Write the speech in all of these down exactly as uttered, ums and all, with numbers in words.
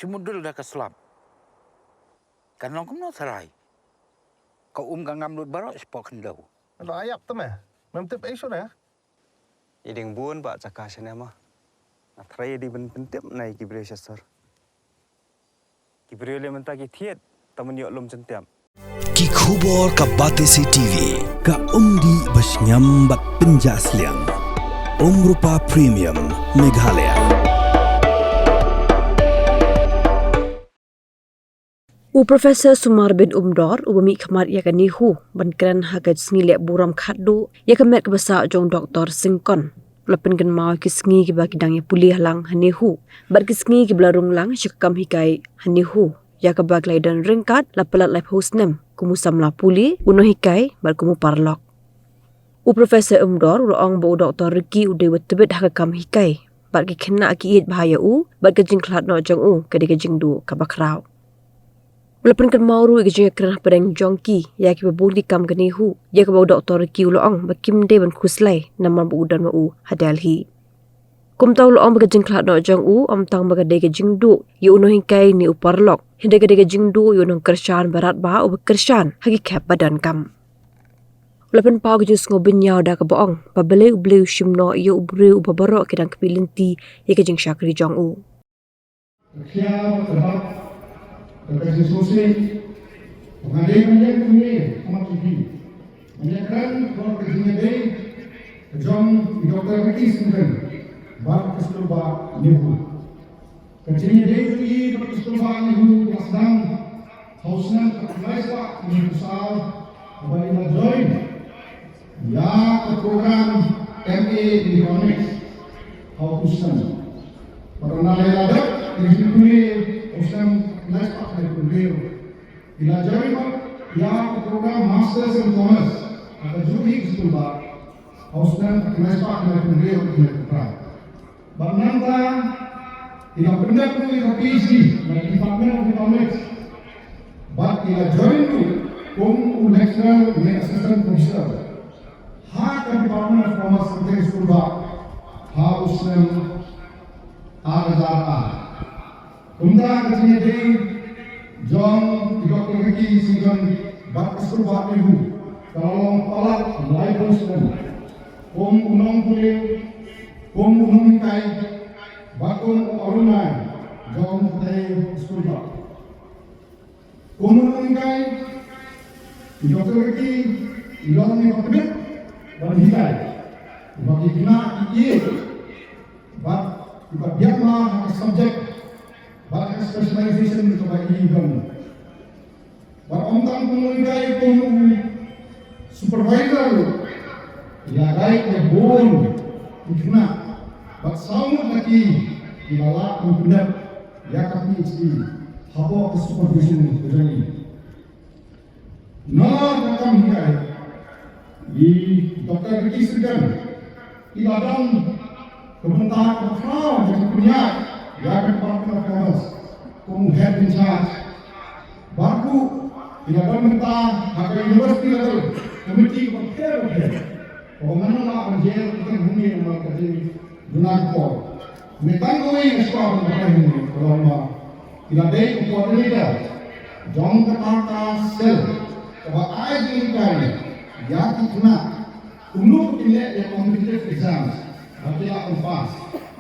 Te mudul da ka slap. Kan long kumno tharai. Ka um ka ngam lut baroh shapoh khyndew. Lo ayap te me. Mem tip ei shuh ne? I ding bun ba jaka shane ma. Nga tharai i ding ban pyntip na i ki briew sha sor. Ki briew le mynta ki thied ta man ïoh lum jyntiap. Ki khubor ka Batesi T V, ka umdih ba shngiam bad pynjah sliang. Umrupa Premium, Meghalaya. U Professor Sumar bin Umdor, uba mih khmat ïa ka NEHU, ban kren ha ka sngi leh burom khatduh ïa ka met kaba sah jong u Doktor Syngkon, u la pynkynmaw ïa ki sngi kiba ki dang ïa pule lang ha NEHU bad ki sngi kiba la rung lang sha ka kam hikai ha NEHU, ïa kaba ki la don ryngkat la palat laiphew snem kum u samla pule, u nonghikai bad kum u paralok. U Professor Umdor u la ong ba u Doktor Ricky u dei uba tbit ha ka kam hikai bad ki khynnah ki ïeit bha ïa u bad ka jingkhlad noh jong u ka dei ka jingduh kaba khraw. U la pynkynmaw ruh ïa ka jingïakren hapdeng jong ki ïa kiba bun ki kam ka NEHU, ïa kaba u Doktor Ricky u la ong ba kim dei ban khuslai namar ba u don ma u ha Delhi. Kumta u la ong ba ka jingkhlad noh jong u ym tang ba ka dei ka jingduh ïa u nonghikai ne u paralok, hynrei ka dei ka jingduh ïa u nongkyrshan barat ba uba kyrshan ha ki khep ba donkam. U la pynpaw ka jingsngewbha bynñiaw da kaba ong ba balei U Blei u shim noh ïa u briew uba baroh ki dang kyrpad lynti ïa ka jingshakri jong u. Ka khia bad ka bad, ka ka jingsngewsih, ba nga dei ban ïeng kumne ha khmat jong phi, ban ïakren halor ka jingïadei ka jong i Doktor Ricky Syngkon bad ka skulbah NEHU. Ka jingïadei jong i bad ka skulbah NEHU ka la sdang ha u snem khatkhyndai spah hynñiewphew saw, haba i la join ïa ka program M A in Economics ha u snem. Bad hynda la ïa la dep ïa ka jingpule ha u snem khatkhyndai spah hynñiewphew hynriew, i la join bad ïa ka program Masters in Commerce ha ka juh hi ka skulbah ha u snem khatkhyndai spah hynñiewphew hynriew, hynñiewphew phra. Bad nangta i la pyndep ruh ïa ka P H D na ka Department of Economics. Bad i la join ruh kum u lecturer ne assistant professor ha ka Department of Commerce, hangtei ha skulbah, ha u snem ar hajar ar. Kumta ka jingïadei jong i Doktor Ricky Syngkon bad ka skulbah NEHU ka la long palat laiphew snem kum u nongpule, kum u nonghikai bad kum u alumni jong katei ka skulbah. Kum u nonghikai, i Doktor Ricky i long uba tbit ban hikai, uba ki khynnah ki ïeit bad uba biang bha ha ka subject bad ha ka specialization kaba i don. Bad ym tang kum u nonghikai, kum u supervisor ruh, i la guide ïa bun ki khynnah bad saw ngut na ki ki la lah ban pyndep ïa ka P H D hapoh ka supervision ka jong i. Na ka kam hikai, i Doktor Ricky Syngkon i la don ka bynta kaba khraw ban pynïaid ïa ka Department of Commerce kum u head in charge. Bad ruh i la don bynta ha ka university level committee bapher bapher. Kaba ngan ym lah ban jer kyrteng hangne namar ka jingduna ka por. Hynrei tang kawei nga sngewbha ban batai hangne ka long ba i la dei u coordinator jong kata ka cell kaba ai jinghikai ïa ki khynnah kumno ba kin leh ïa competitive exams ba ki lah ban pass.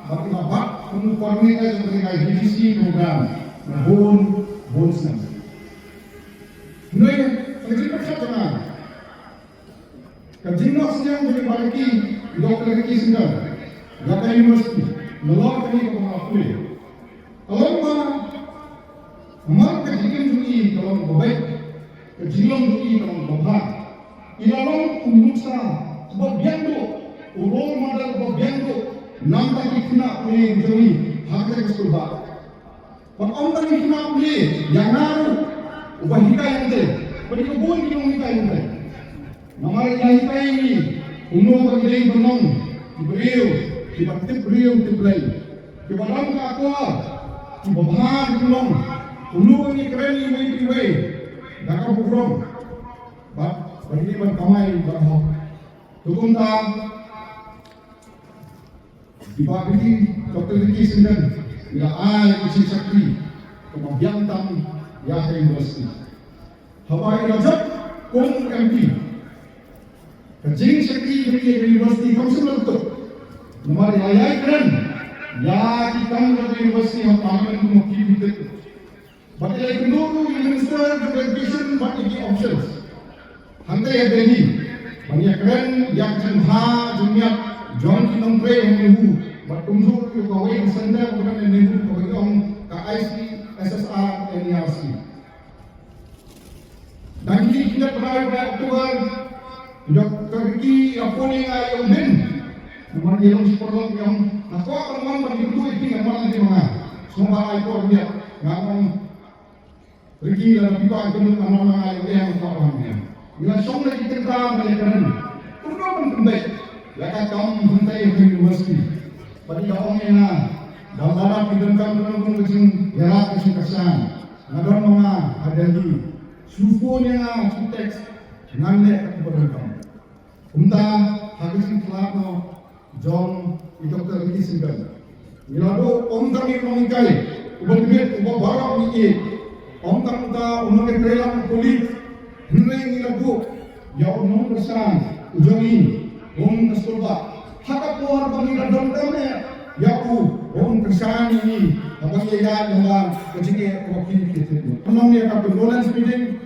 Bad i la bat kum u coordinator jong kata ka U G C program na bun bun snem. Hynrei ka jingpyrkhat jong nga, ka jingnoh synñiang jong i Bah Ricky, i Doktor Ricky Syngkon, ïa ka university nalor kane kaba nga pule, ka long ba namar ka jingim jong i ka long kaba beit, ka jinglong jong i ka long kaba bha, i la long u nuksa uba biang duh, u role model uba biang duh na bynta ki khynnah pule jong i ha kata ka skulbah. Bad ym tang ki khynnah pule, ïa nga ruh uba hikai hangtei bad ïa bun ki nonghikai hangtei. Namar i la hikai ïa ngi kumno ba ngi dei ban long ki briew kiba tip briew tip Blei, kiba don ka akor, kiba bha ki long, kumno ba ngi kren iwei pa iwei da ka burom bad ba ngi dei ban kamai bad hok. To kumta, i Bah Ricky, Doktor Ricky Syngkon i la ai ka jingshakri Ka biang tam ïa ka university. Haba i la jop kum u M P, ka jingshakri jong i ïa ka university kam shym la tuk. Namar i la ïai kren ïa ki kam jong ka university ha parliament kum u P D P. Bad i la ïakynduh ruh ïa u Minister jong ka Education bad ïa ki officials hangta ha Delhi ban ïakren ïa ka jingbha jingmiat jong ki nongtrei ha NEHU, bad kumjuh ruh ïa kawei ka center kaba kyrteng NEHU kaba ki ong ka I C S S R N E R C. Dang kine ki khyndai bnai u bnai October, Doctor Ricky i la phone ïa nga, ïa u Bin. Namar i long shi paralok, i ong, nga kwah ban wan ban ïakynduh ïa phi, nga wan lade ma nga. Sngewbha ai por ïa nga. Nga ong, Ricky, lada phi kwah ïakynduh, nga ong, nga ong, nga kwah wan ïa. Ngi la shong la ki kynta ban ïakren kumno ban pynbeit ïa ka kam hangta ha university. Bad i la ong ïa nga, da lada phi donkam kumno kumno ka jingïarap ka jingkyrshan, nga don ma nga ha Delhi. Shu phone ïa nga, shu text, ngan leh katba donkam. Kumta ha ka jingkhlad noh jong i Doctor Ricky Syngkon, ngi la duh ym tang ïa u nonghikai uba tbit uba baroh ngi ïeit, ym tang uta u nonghikai, u colleague, hynrei ngi la duh ïa u nongkyrshan u jong ngi, um ka skulbah. Ha ka por ba ngi la donkam eh ïa u, um kyrshan ïa ngi haba ngi ïaid lyngba ka jingeh kaba khih khie. Ngi long ïa ka condolence meeting,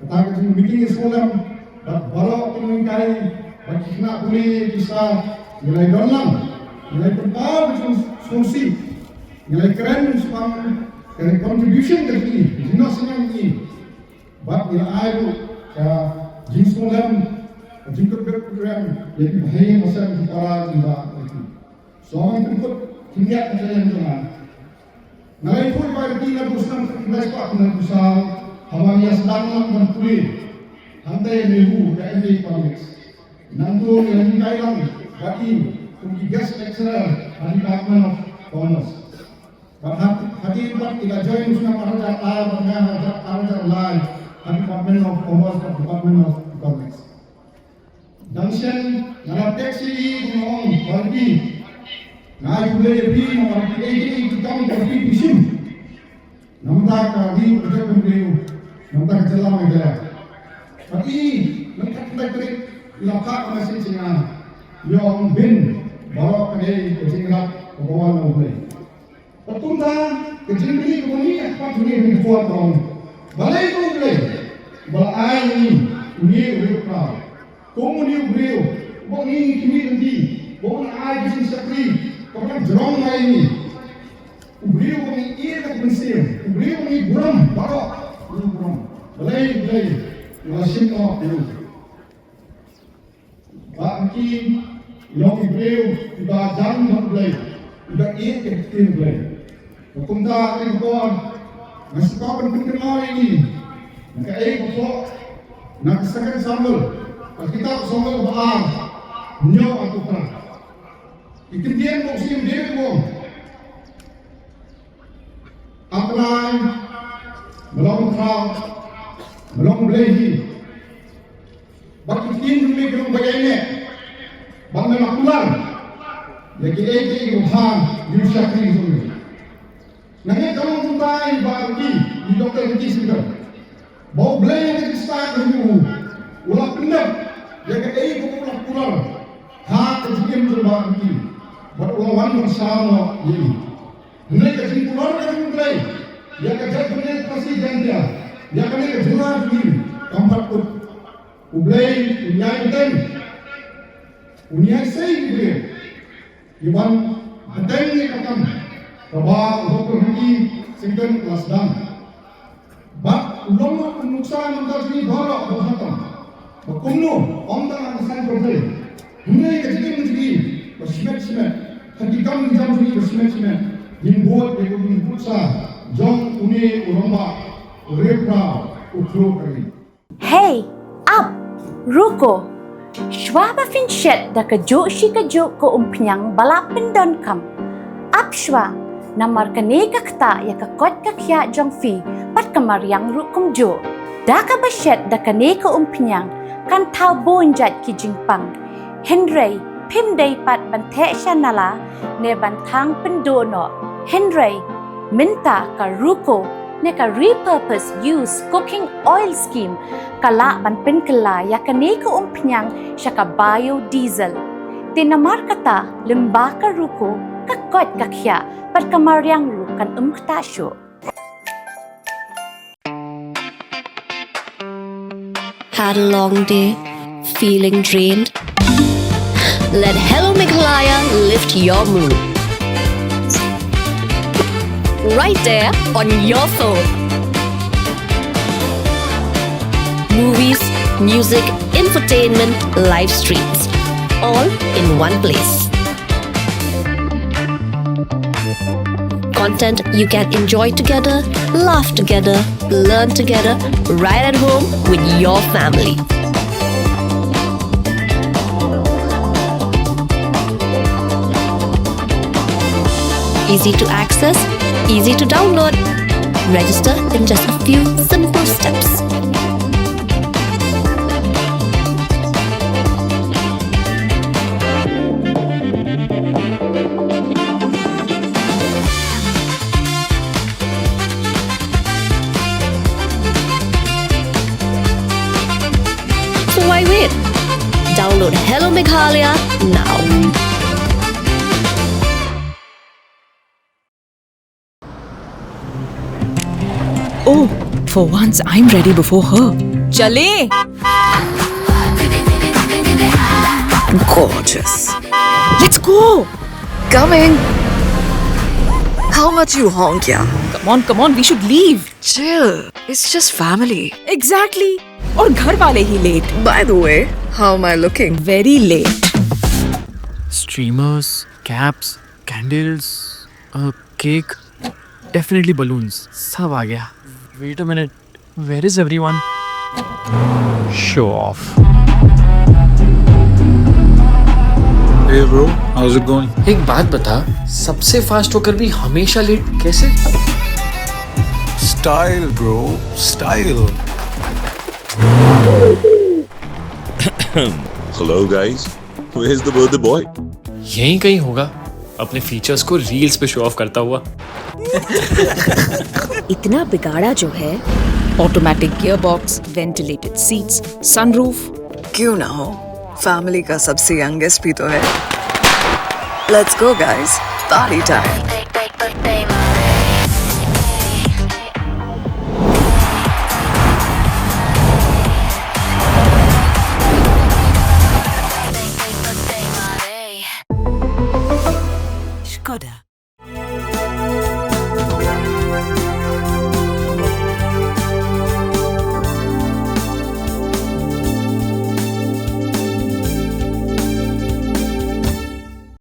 kata ka jingmeeting sngewlem bad baroh ki nonghikai bad ki khynnah pule, ki staff, ngi la ïadon lang, ngi la ïapynpaw ka jingsngewsih, ngi la ïakren shaphang ka contribution ka jong ngi, ka jingnoh synñiang jong ngi. Bad ngi la ai ruh ka jingsngewlem, ka jingkyrkhu kyrkhu ïa ki bahei bahasem ki para ki bah ki. Sngewbha phin kut khyndiat ka jingim jong nga. Nga la ïathuh ïa i Bah Ricky naduh u snem khyndai spah khyndai phew saw, haba ngi ïa sdang lang ban pule hangta ha NEHU ka M A Economics. Nangta ngi la hikai lang bad i kum ki guest lecturer ha Department of Commerce. Bad ha, hadien pat i la join u snem ar hajar ar bad nga ha ar hajar lai ha Department of Commerce bad Department of Economics. Dang shen nga la text ïa i, nga ong, Bah Ricky, nga ai khublei ïa phi namar phi ïeit ïa ki kam ba phi phi shim na bynta ka ri ka jaitbynriew, na bynta ka jylla Meghalaya. Bad i, mynta ka tarik i la phah ka message ïa nga, ïa u Bin, baroh kane ka jingïarap kaba wan na U Blei. Bad kumta ka jingkylli kaba ngi ïa kpat ngi ngi kwah ban ong, balei U Blei uba la ai ïa ngi une u briew khraw? Kum une u briew uba ngi ngi khmih lynti, uba un ai ka jingshakri kaba jrong ïa ngi. U briew uba ngi ïeit da ka mynsiem, u briew uba ngi burom baroh, u briew burom. Balei U Blei u la shim noh ïa u? Bah Ricky i long i briew iba jan bad U Blei, iba ïeit ïa ka ktien U Blei. Bad kumta ha kane ka por nga sngewbha ban pynkynmaw ïa ngi na kaei kaba thoh na ka Second Samuel, ka kitab Samuel kaba ar, hynñiew arphew phra. Ki ktien ba u Syiem David u ong, A Trai, me long khraw, me long Blei hi. Bad ki ktien jong me ki long ba ïaineh, bad me la kular ïa kiei kiei kiba bha ïa u shakri jong me. Nga ngeit ka long kumta i Bah Ricky, i Doctor Ricky Syngkon, ba U Blei ha ka jingstad jong u, u la pyndep ïa kaei kaba u la kular ha ka jingim jong Bah Ricky, bad u la wan ban shaw noh ïa ngi. Hynrei ka jingkular ka jong U Blei ïa ka jaitbynriew Khasi Jaiñtia, ïa kane ka jylla jong ngi, kam pat kut. U Blei un ïai bteng, un ïai sei ïa ki briew kiban bteng ïa ka kam kaba u Doctor Ricky Syngkon u la sdang. Bad u long u nuksa na ka bynta jong ngi baroh, baroh. Ba kumno, ym tang ha ka saiñ pyrthei, hynrei ka jingim jong ngi ba shimet shimet, ha ki kam ki jam jong ngi ba shimet shimet, ngin bud ïa ka nuksa jong une u rangbah, u riewkhraw, u khlur ka ri. Hei, ap, ruko. Shuwa ba phin shet da kajuh shi kajuh ka umphniang ba la pyndonkam, ap shuwa, namar kane ka ktah ïa ka koit ka khiah jong phi bad ka mariang ruh kumjuh. Da kaba shet da kane ka umphniang kan thaw bun jait ki jingpang. Hynrei phim dei pat ban theh sha nala ne ban thang pynduh noh. Hynrei Mynta ka RUCO ne ka Repurpose Used Cooking Oil Scheme ka lah ban pynkylla ïa kane ka umphniang sha ka biodiesel. Te namar kata lyngba ka RUCO ka koit ka khiah bad ka mariang ruh kan ym ktah shuh. Had a long day? Feeling drained? Let Hello Meghalaya lift your mood. Right there on your phone. Movies, music, infotainment, live streams, all in one place. Content you can enjoy together, laugh together, learn together, right at home with your family. Easy to access, easy to download. Register in just a few simple steps. So why wait? Download Hello Meghalaya now. Oh, for once I'm ready before her. चले। Gorgeous. Let's go. Coming. How much you honk, yeah? Come on, come on, we should leave. Chill. It's just family. Exactly. और घर वाले ही late. By the way, how am I looking? Very late. Streamers, caps, candles, a cake. Definitely balloons. सब आ गया. Wait a minute. Where is everyone? Show off. Hey bro, how's it going? एक बात बता, सबसे फास्ट होकर भी हमेशा लेट कैसे? Style bro, style. Hello guys, where's the birthday boy? यहीं कहीं होगा, अपने फीचर्स को रील्स पे शो ऑफ करता हुआ। इतना बिगाड़ा जो है। Automatic gearbox, ventilated seats, sunroof. क्यों ना हो, फैमिली का सबसे यंगेस्ट भी तो है। Let's go guys, party time.